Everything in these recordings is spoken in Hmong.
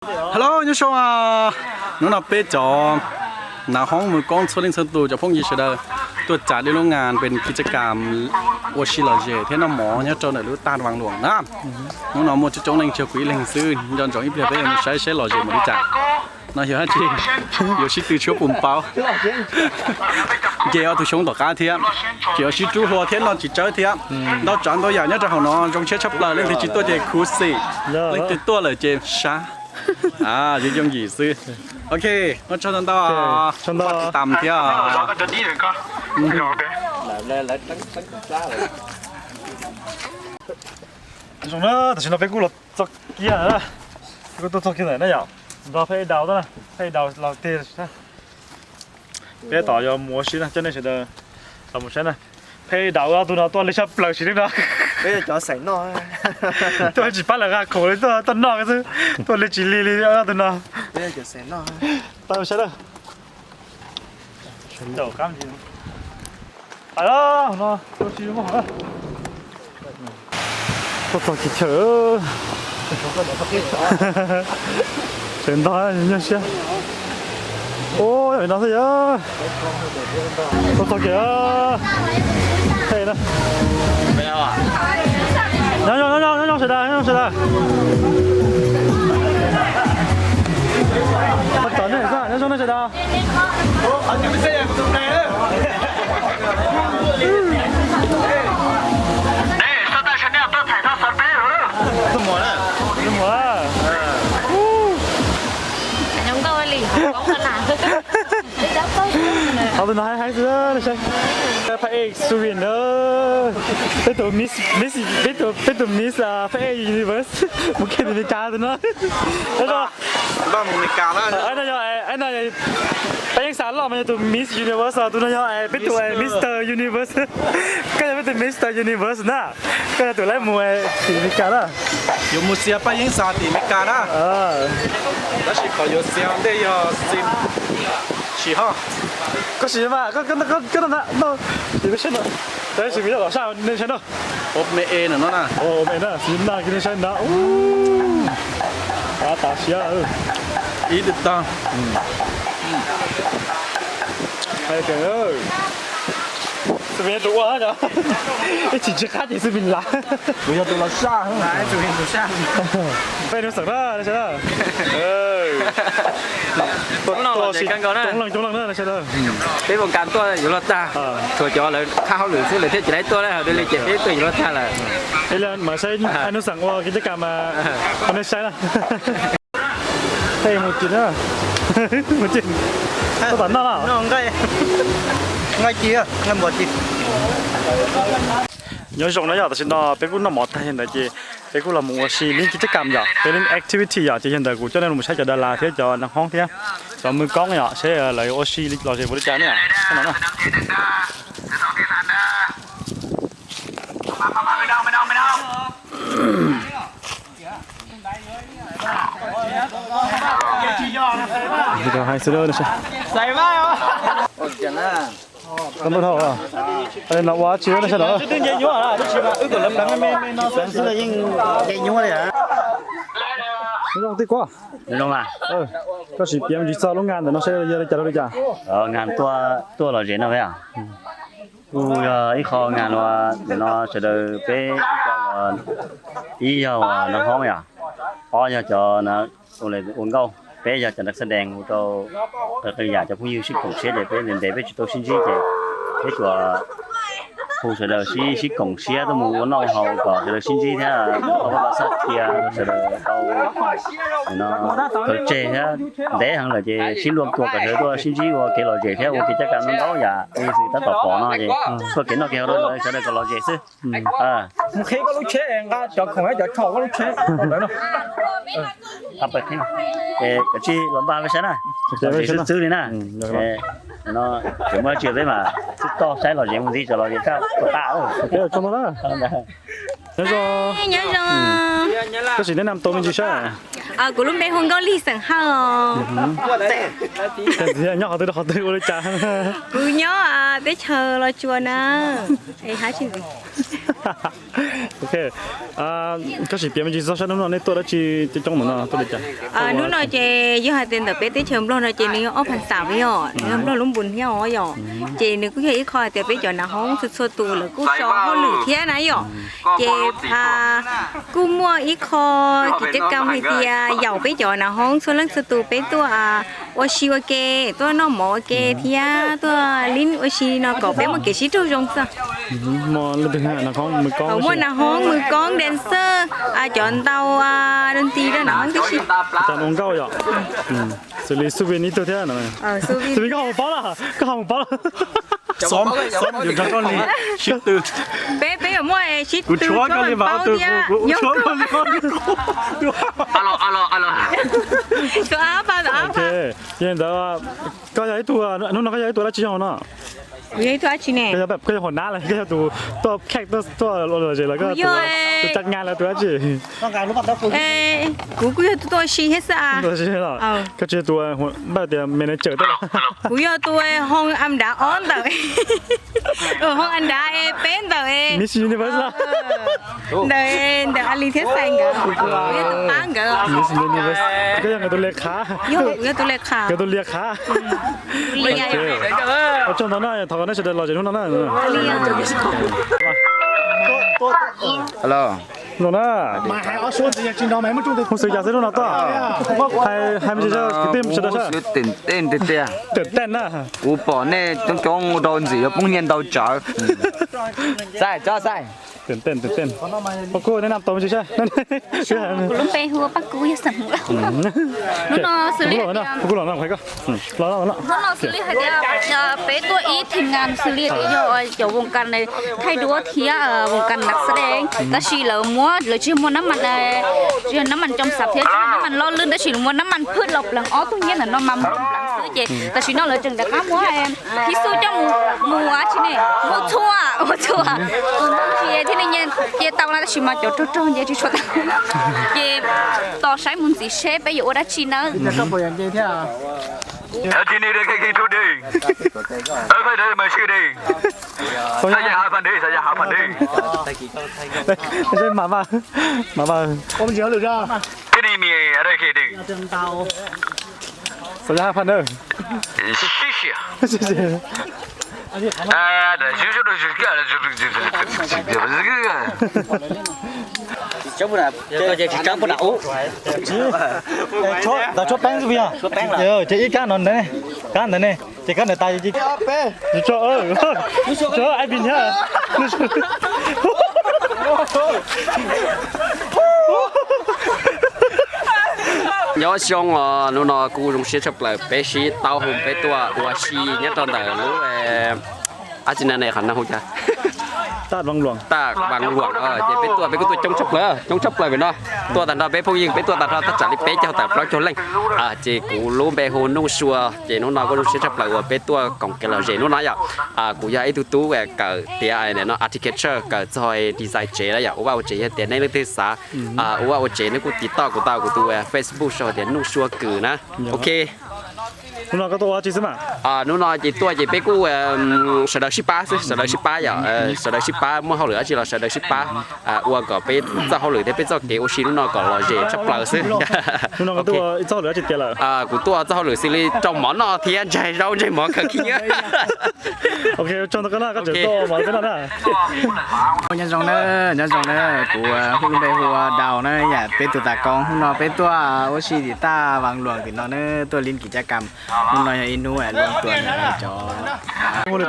Hello, nyob zoo. Hnub no peb cov nav hoob mus koob txhua leej txhua tus, cov phooj ywg sawv daws tuaj tsa dej lub nga pes kis caj kam ua si lom zem thiab noj mov nyob rau ntawm lub taj Vaj Luam na. Hnub no muaj coob coob leej, tsuas kuv ib leeg xwb, nco ntsoov ib pliag peb yuav mus saib saib lom zem mus li cas. No yog dab tsi? Yuav sib tw tshuab pus npau. Nce ob tug xyoob tom qab thiab, ces yuav sib rub hlua thiab noj tsis tsawg thiab. Ntau tsav ntau yam nyob rau hauv no zoo siab tshaj plaws, leej twg tsis tuaj ces khuv xim, leej twg tuaj lawm ces sab. Yooj yooj yim xwb. Ok, ua tsaug ntau ntau, tab tom tiv tam thiab. Tam sim no peb kuj los txog kiag, peb kuj tuaj txog kiag ntawm na yom, nrog Phaj Ej Daus na, Phaj Ej Daus los tig. Peb tom yuav mus ua si na, coj nej sawv daws los mus saib na. Phaj Ej Daus ob tug no tuaj li tshaj plaws sim neej no. Peb cov xaim noj, tuaj tsis pab lawv nqa khoom li, tuaj tuaj noj xwb, tuaj li tsis li li ob tug no. Peb cov xaim noj, pab saib na. Tuaj txog kiag chaw, sawv ntog nyuaj siab. Ua no xwb yog tuaj txog kiag. Nyob zoo, nyob zoo, nyob zoo sawv daws, nyob zoo sawv daws. Nyob zoo nej sawv daws. Qhov tus no haib haib xwb, saib. Phaj Ej Surin, peb tus Miss, Miss, peb tus, peb tus Miss Phaj Ej Universe mus kiag tim Meskas tus no. Npaj mus Meskas na. Paj Yeeb Xas loj mas yog tus Miss Universe, tus no yog peb tus Mister Universe. Koj yog peb tus Mister Universe na. Koj yog tus lawv mus tim Meskas na. Yuav mus xia Paj Yeeb Xas tim Meskas na. Tab sis qhov yuav xia ntej yog xim, sim ho. Koj sim mas, koj, koj, koj, koj, no, no, sim no, nej saib no. Ua me e no na. Ua me na, sim na, nej saib na. Ua tas siab. Ib tug tag. Xwb me tus ua, ib chim tsis qab ces xwb me lav. Kuv yog tus los saj. Peb nus xeem na, nej saib na. Coob leej coob leej na, nej saib na. Peb Vaj Kas tuaj yuav luag tag, tsuas cov lawv qhab hauj lwm xwb lawv thiaj tsis laib tuaj na, hos li ces peb tuaj yuav luag tag lawm. Ib leeg mas saib nus xeem ua kev caj kam mas, nej saib na. Mus ci na, mus ci, tab tom noj na. Nqaij ci, nqaij npua ci. Nyob zoo na yom, tam sim no peb kuj noj mov tag yog ntawd ces peb kuj los mus ua si li kev caj kam yom, peb li activity yom, ces yog ntawd kuv coj nej los saib cov das las thiab cov nas hoob thiab cov mws koob yom, saib lawv ua si los zem ua li cas na. Hais xwb, no ua tsis sawv daws. Zoo tij kuab, koj sim piav me ntsis txog lub nga ntawm no saib yog li cas rau li cas. Nga tuaj los zem no, kuj yog ib qho nga uas ntawm no sawv daws peb ib co, ib yog uas nas hoob yom, ob yog cov ua nkauj, peb yog cov nas xab dees mus rau qee yam cov phooj ywg sib koom siab ces peb ntev ntev peb tsis tau sib ntsib ces peb tsuas hu sawv daws sib sib koom siab tuaj mus ua noj haus kom sawv daws sib ntsib thiab tau pab tau xab cia sawv daws tau no khaws tseg thiab ntev heev lawm ces sib luaj tua kom sawv daws tuaj sib ntsib ua kev lom zem thiab ua kev caj kam ntau yam li xwm tab tom pom no ces tuaj kev noj kev haus rau sawv daws kom lom zem xwb. Mus qhib koj lub tsheb, nqa cov khoom thiab cov tsho koj lub tsheb ntawd no. Kav tsij los npaj peb saib na, lom zem xwb xwb li na. No ces muaj dab tsi peb mas sib coj saib lom zem mus ntxiv, tso lom zem tag ua tas. Nyob zoo. Koj sim neb nam tau me ntsis saib. Kuv lub npe hu Nkauj Lig xeem Hawj os. Nyob qhov twg rau qhov twg ua li cas? Kuv nyob teb chaws Los Tsuas na. Es hab tsis ntxiv. Ok, koj sim piav me ntsis txog sab hnub no nej tuaj dab tsi coob coob ntawm no tuaj li cas? Hnub no ces yog hais tias ntawm peb teb chaws Nplog no ces nws yog ob phav xam yom, nws yog Nplog lub npus thiab os yom. Ces nws kuj yog ib qho hais tias peb cov nav hoob txhua txhua tus lawv kuj tso hauj lwm thiab na yom. Ces kuj muaj ib qho kiv caj kam hais tias yaum peb cov nav hoob txhua leej txhua tus peb tuaj ua si ua ke, tuaj noj mov ua ke thiab tuaj li ua si no kom peb muaj kev sib raug zoo xwb. Muaj nav hoob, mws koob, dancer, cov ntaus dab tsi rau nav hoob tib si. Ua nkauj yom, xws li Xu Vin ib tug thiab. Xu Vin koj ho mus paub lawm, koj ho mus paub lawm. Peb, peb yuav muaj sib tw paub thiab. Yog ntawd, koj yog ib tug, hnub no koj yog ib tug dab tsi hauv no? Kuv yog ib tug dab tsi ne? Koj yog hauv nav los koj yog tus tuaj kheej tuaj lom zem los koj tus caj ngas los tus dab tsi? Kuv kuj yog tus tuaj ua si thiab xwb a. Koj tsis yog tus npaj tias manager tej los? Kuv yog tus hoo am dav ob ntawm, hoo am dav peb ntawm Miss Universe los? Ntawm, ntawm Ali thiab Xais nkawd, kuv yog tus pab nkawd. Miss Universe, koj yog nkawd tus li khav. Yog, kuv yog tus li khav. Nkawd tus li khav. Ua tsaug ntau na, thov kom nej sawv daws lom zem hnub no na. Hello. Los na. Mus xwm cas xwb hnub no tuaj? Hais, hais me ntsis rau kwv tij sawv daws saib.ตื่นเต้น ตื่นเต้น na. Kuv pom nej coob coob rau ntxim yuav poob nyiaj ntau tsawv. Xais, tso Xais.ตื่นเต้น ตื่นเต้น. Paj Kub, nej nam tau me ntsis saib. Kuv lub npe hu ua Paj Kub yog xeem Hmoob. Hnub no xws li, hnub no xws li hais tias peb tuaj ib thim nkas xws li tias yog cov voos kas thaij duab thiab voos kas nab xab dees, tab sis lawv muab, lawv tsis muaj nab mas, tsis yog nab mas coo xav thiab tsis yog nab mas loj lwj, tab sis lawv muaj nab mas phwj los pleev ob tug nyiaj ntawm no mas npleev npleev xwb ces tam sim no lawv tseem rov qab muab thib xub coj mus, mus ua tsi ne, mus txhua, mus txhua, tus ntoo tsis thiaj li nce tau na, tab sis mas cov rog rog nce tsis tshua tau. Ces tos saib mus ntxiv seb peb yuav ua dab tsi nawb. Xav yog hais phaj na. Tsis tshuab peeb xwb puas yog? Ces ib kab no ntawd ne, kab ntawd ne, ces kab ntawd tas. Tsis tshuab, ai pis thiab. Nyob zoo os, hnub no kuj zoo siab tshaj plaws peb sib tau hu peb tuaj ua si nyob rau ntawm lub dab tsi na ne, qhov no hu cas? Taj Vaj Luam, ces peb tuaj peb kuj tuaj coob tshaj plaws, coob tshaj plaws pem no. Tuaj tag nrho peb phooj ywg peb tuaj tag nrho tab tsam li peb caug tawm plaub caug leej. Ces kuv lub npe hu Nuj Sua, ces hnub no kuj zoo siab tshaj plaws uas peb tuaj koom kev lom zem hnub no yom. Kuv yog ib tug tub kawm tiav no architecture, kawm txog design tsev na yom. Ua vaj ua tsev, yog tias nej leej twg xav ua vaj ua tsev nej kuj tiv toj kuv tau kuv tus Facebook sau tias Nuj Sua Kws na. Ok. Hnub no koj tuaj ua dab tsi xwb mas? Hnub no ces tuaj ces peb kuj sawv daws sib pab xwb, sawv daws sib pab yom, sawv daws sib pab, muaj hauj lwm dab tsi los sawv daws sib pab ua kom peb txoj hauj lwm thiab peb txoj kev ua si hnub no kom lom zem tshaj plaws xwb. Hnub no koj tuaj ua ib txoj hauj lwm dab tsi tiag lawm? Kuv tuaj ua txoj hauj lwm xws li rau mov noj thiab ntsaig zaub ntsaig mov khaws khib nyiab. Ok, ua tsaug ntau koj na, koj tseem tuaj ua mov rau peb noj na. Nyob zoo na, nyob zoo na, kuv hu lub npe hu ua Daus na, yam peb tus tas koob hnub no peb tuaj ua si tim Taj Vaj Luam tim no na, tuaj lib kiv caj kam. Hnub no yog ib hnub luag tuaj cov. Hnub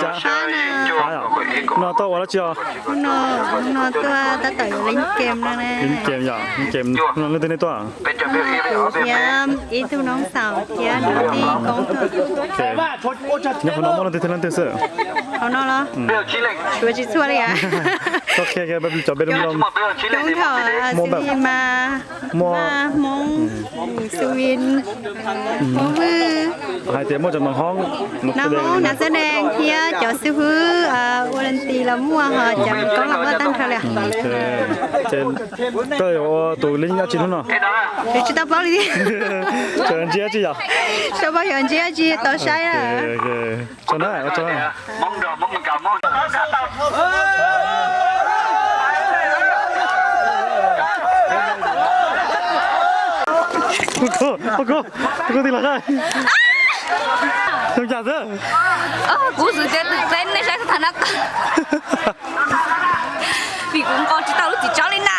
no tuaj ua dab tsi os? Hnub no tuaj tab tom yuav lib kem no na. Lib kem yom, lib kem. Hnub no leej twg nej tuaj? Kuv thiab ib tug noob xaus thiab tij koob tuaj. Nyob hauv no muaj leej twg thiab leej twg xwb? Hauv no los? Suav tsis txhua li as. Koj qhia cov npe loo loo. Coob thaum xws li mas Vaj, Hmoob, Xu Vin, Hmoob Vwj, hais tias muaj cov nav hoob, nav hoob, nav xab dees thiab cov xib hwb ua leej tij los muaj, ho cov koob los muaj tag nrho li. Ces koj yuav ua tus lib dab tsi hnub no? Tsis tau paub li. Tseem ntsia dab tsi yom? Tsis tau paub yuav ntsia dab tsi, tos saib na. Tsaug na, tsaug na. Hmoob nrog Hmoob Mes Kas Hmoob. Koj, koj tij laug saib. Xyoo cas xwb? Kuv xwv tias twm teb nej saib xub tham na. Vim kuv nqos tsis tau lub txiv tsob li na.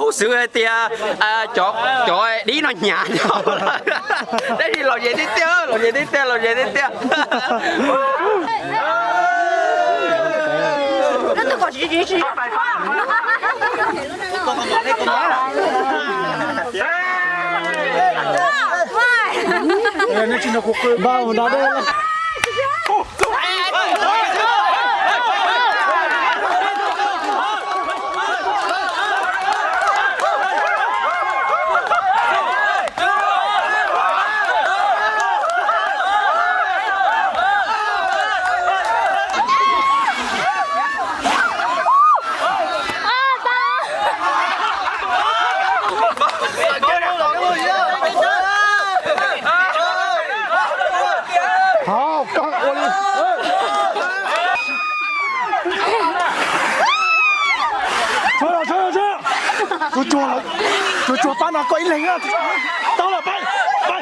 Huv xwv hais tias cov dib no hnyav no. Tab sis lom zem tiag tiag, lom zem tiag tiag, lom zem tiag tiag. Tsuag tsuag, tsuag tsuag pab no koj ib leeg. Tau lawm, pab, pab.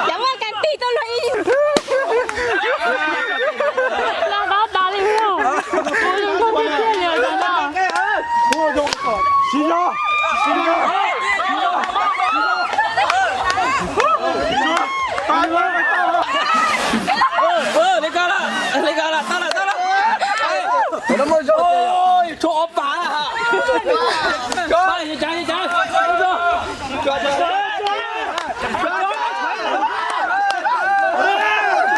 Cov muaj kas tig tuaj luag ib yam. Siv zog, siv zog. Li ko lawm, li ko lawm, tau lawm, tau lawm. Tshuav ob pam lawm. Swm los, swm thiab los.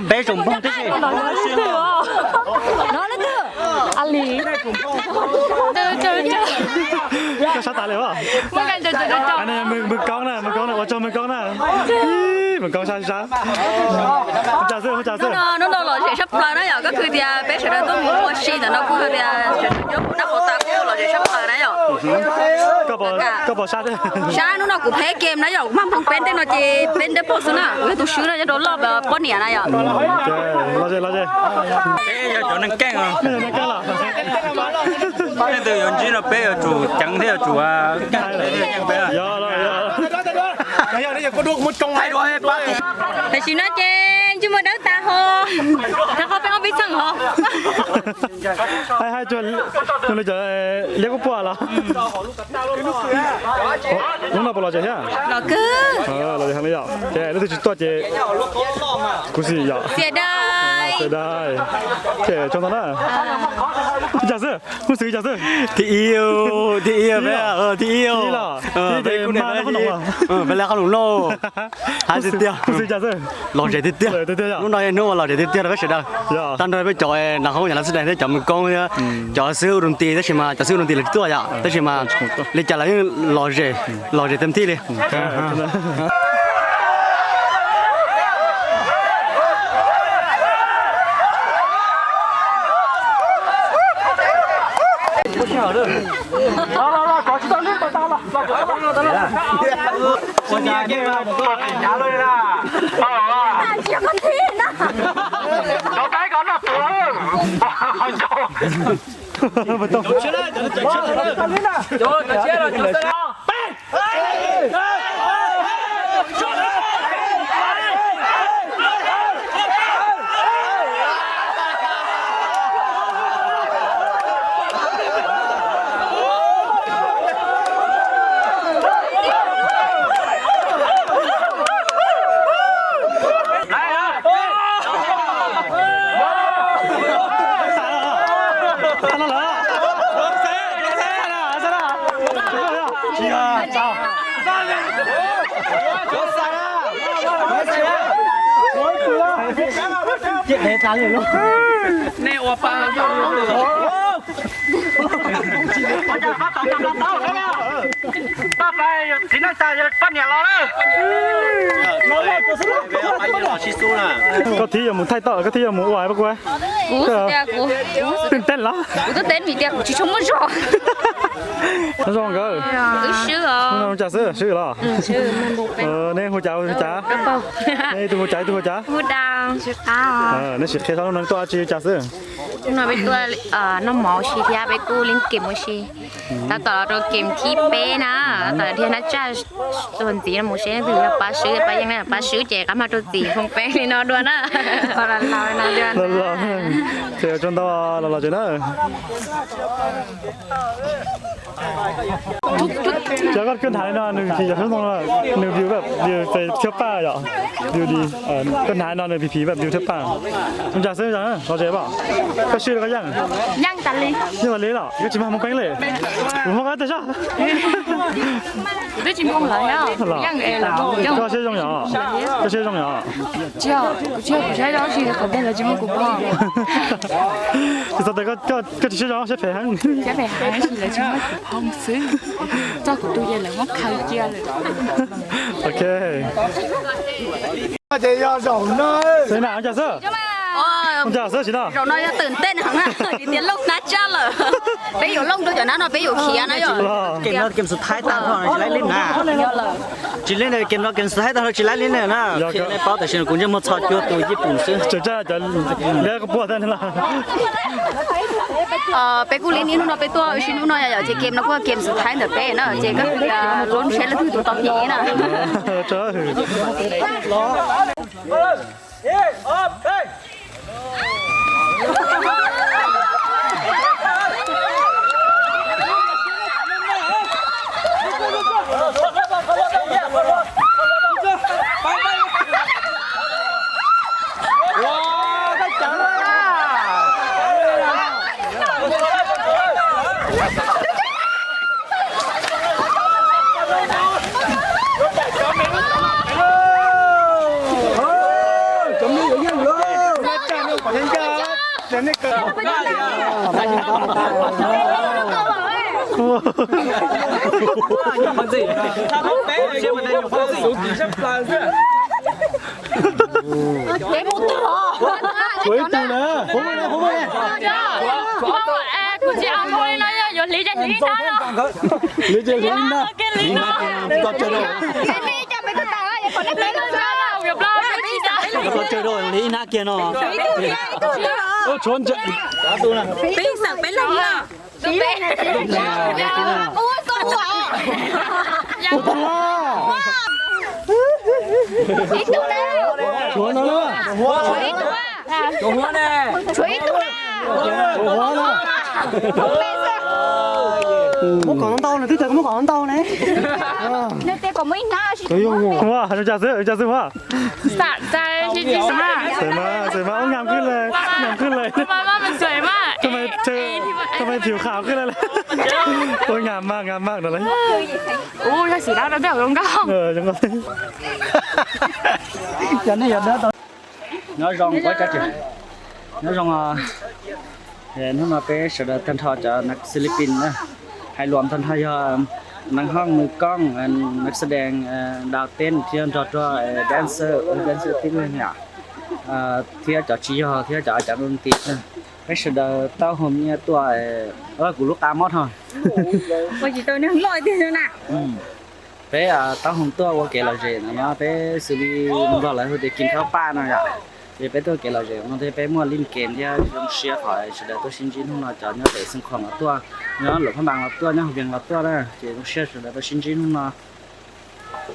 Peb tsoom npoog tib si. Koj sab tas li as. Mus koob na, mus koob na, ua tsaug mus koob na. Mus koob sab sab. Hnub no lom zem tshaj plaws na yom, koj khwv tias peb sawv daws tuaj mus ua si ntawm no kuj hais tias sawv daws nyob puag nram hauv tas kuj lom zem tshaj plaws na yom. Koj pom sab thiab. Sab hnub no kuv phem game na yom, kuv mag nphoo peb ntej no ces peb ntej pom xwb na, kuv yog tus swb na, nyob rau loj poj niam na yom. Los ze, los ze. Peb yog cov neeg keej os. Nej leej twg yuav ntsib no peb yuav tsum ceev thiab yuav tsum keej. Tam sim no ces ntsej muag dawb tas ho, rau qhov peb ob peb txheej ho. Hais hais tsuag, nws cov liab kuj puaj los. Hnub no puas lom zem thiab? Lom kawg. Lom zem heev li yom. Ces leej twg tsis tuaj ces kuv xim yom. Xia dai. Xia dai. Ces tsaug ntau na. Cas xwb, mus xwm cas xwb. Thib ib, thib ib, thib ib los. Peb lawv qhob noom no. Hais tiag tiag. Lom zem tiag tiag. Hnub no yog hnub uas lom zem tiag tiag rau peb sawv daws. Tag nrho peb cov nram hoob yam lawv xwb thiab cov mus koob thiab cov xib hwb rau nti, tab sis mas cov xib hwb rau nti lawv tsis tuaj yom, tab sis mas li cas lawv yeej lom zem, lom zem tes thij li. Txiv neej tsa poj niam los lawm. Koj thiaj yuav mus thaij toj, koj thiaj yuav mus ua pab kuv. Kuv tias kuv, kuv twb teeb los, kuv twb teeb vim tias kuv tsis tshua muaj zog. Nyob zoo nkawd. Wb swb os. Nyob zoo cas xwb, swb los? Nej hu cas, hu cas? Nej ib tug hu cas, ib tug hu cas? Neb sim qhia txog hnub no tuaj dab tsi cas xwb? Hnub no peb tuaj noj mov ua si thiab peb kuj leej kem ua si. Tab tom los rau kem thib peb na, tab tom dhia nab tsaj tuag ntxiv no mus seb leej twg yog pab swb, pab yeej na, pab swb ces qab mag rau txim foom peeb li no dua na. Los los, ces tsaug ntau, los los tsev na. Cov koj hnav li no nws phim yog xub ntoo, nws view, view thiab paj yom, view di. Koj hnav li no nws phim phim view thiab paj. Ua cas xwb, los tsev pom. Koj swb los koj yeej? Yeej tas li los, koj tsis mag Hmoob Peeb li. Kuv Hmoob qab tag zog. Koj siab zoo yom? Koj siab zoo yom? Tsis txog tes koj tsis siab zoo, siab phem heev. Txog kuv tus yawg lawv muab khaws cia lawm. Ok. Ces yog zaum no. Xwb na, ua cas xwb? Ua cas xwb tsis no? Zaum no yog twm tej heev na, vim tias looj nab tsaj lawm. Peb yuav looj rau cov nab no peb yuav khiav na yom. Kem no kem xus thaib tag nrho tsis laib li na. Tsis li na, kem no kem xus thaib tag nrho tsis laib li na. Paub tam sim no kuv ntsej muag txho cuag tus yij pum xwb. Peb kuj li niaj hnub no peb tuaj ua si hnub no yom, ces kem no kuj kem xus thaib ntawm peb na, ces koj lub siab leej twg tus tau phim na. Tshuav ib tug na. Kuv tsis hliv li no, yuav hliv ces hliv ib nab. Hliv ib nab kiag no. Peb xeem peb leeg na. Tshuav no na. Tshuav ib tug na. Muab kom ntau na, twb tias muab kom ntau ne. Ua cas xwb, cas xwb ua. Xav txais tsis tsis xav. Xav mas, xav mas, ua ngam khwj lawm, ngam khwj lawm. Txhais mas, txhais mas phim kham khwj lawm. Ua ngam mas, ngam mas no lawm. Ua yog xim dab rau tej hauv zoo nkauj. Nyob zoo, nyob zoo. Hnub no peb sawv daws tag nrho cov nas Philippines na, hais lus tag nrho yog nas hooj, nas kooj, nas xadees, dav teb thiab nrog rau dancer, dancer tib neeg yom, thiab cov tsis yog thiab cov cov dua nti. Peb sawv daws taub hau nyiaj tuaj, kuv lub qab mob tho. Peb taub hau tuaj ua kev lom zem no, peb xws li Nplog lawv hu tias kis khaub paj no yom. Ces peb tuaj kev lom zem no thiab peb muaj lij kev thiab zoo siab qhov sawv daws tuaj sib ntsib hnub no, cov nyob pem Xeev Khuam los tuaj, nyob Luam Phaj Npas los tuaj, nyob Hauv Vias los tuaj na, ces zoo siab sawv daws tuaj sib ntsib hnub no.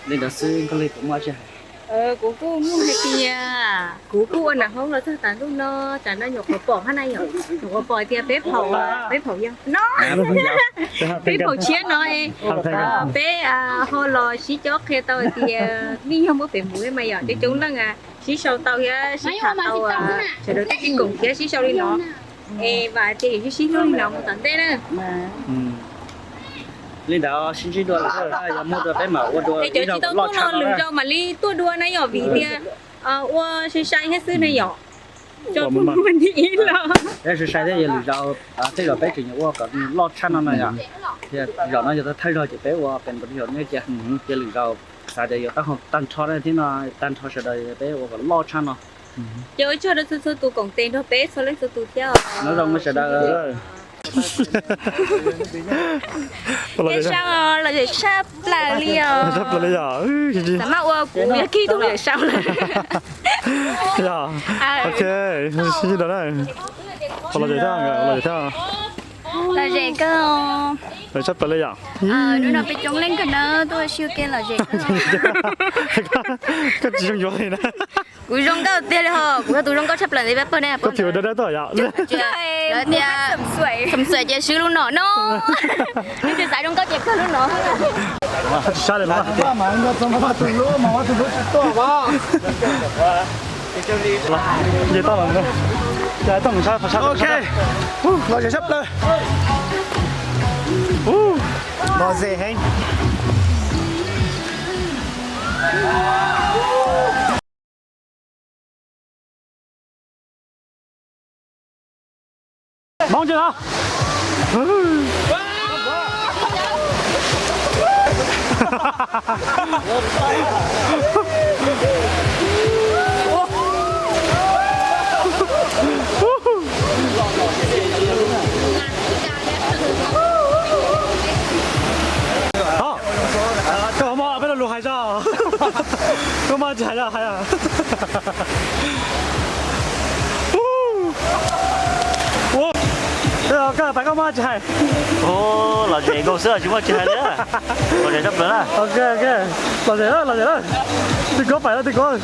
Li ntawd xwb, koj li puas muaj tsi hais? Kuv kuj muaj hais tias kuv kuj ua nas hooj los txog tas ntuj no, tas no nyuam qhuav pom hab na yom, nyuam qhuav pom tias peb phaum, peb phaum yog no, peb phaum tshiab no, peb ho los sib cob qhia tau hais tias vim yog muaj Facebook mas yom, coob coob leej sib sau tau thiab sib tham tau, sawv daws tuaj sib koom thiab sib sau li no, es vam tias yus sib sib hlub li no mus tom ntej na. Li ntawd sib ntsib dua lawm, yog muaj dua peb mam ua dua. Cov tsis tau tuaj no lwm zaus mam li tuaj dua na yom, vim tias ua sai sai thiab xwb na yom. Tso pum muag nti ib los. Peb sai sai thiab, yog lwm zaus tej zaum peb tseem yuav ua kom loj tshaj no na yom. Zaum no yog thawj zaug ces peb ua pes npau taws ne cia, cia lwm zaus xav tias yuav tau tag nrho thiab no, tag nrho sawv daws peb ua kom loj tshaj no. Ces ua tsaug rau txhua txhua tus koom tes nrog peb txhua leej txhua tus thiab os. Nyob zoo sawv daws. Yawm Saub, lom zem tshaj plaws li os. Xav maj ua kuv yog kij tus yawm Saub lawm. Yog, ok, sib ntsib dua na. Lom zem thiab, lom zem thiab. Lom zem kawg. Tshaj plaws li yom. Hnub no peb coob leej kawg na, tuaj ua si ua ke lom zem. Koj tsis zoo yuav li na. Kuv zoo nkauj tiag li ho, kuv yog tus zoo nkauj tshaj plaws ntawm peb pawg ne. Koj phim ua dawb dawb tuaj yom. Lawv tias xom xuaim ces swb lub nom no. Nws tias xav zoo nkauj ces kawg lub nom. Tsis sab li no. Nce toj los, ok, lom zem tshaj plaws. Lom zem heev. Hmoob ntsia no. Koj muaj peb lo lus hais zog. Koj muaj tsis hais zog hais. Koj pais koj muaj tsis hais. Lom zem nkaus xwb tsis muaj tsis hais li. Lom zem tshaj plaws na. Ok, ok. Lom zem na, lom zem na. Twg kov pais na, twg kov.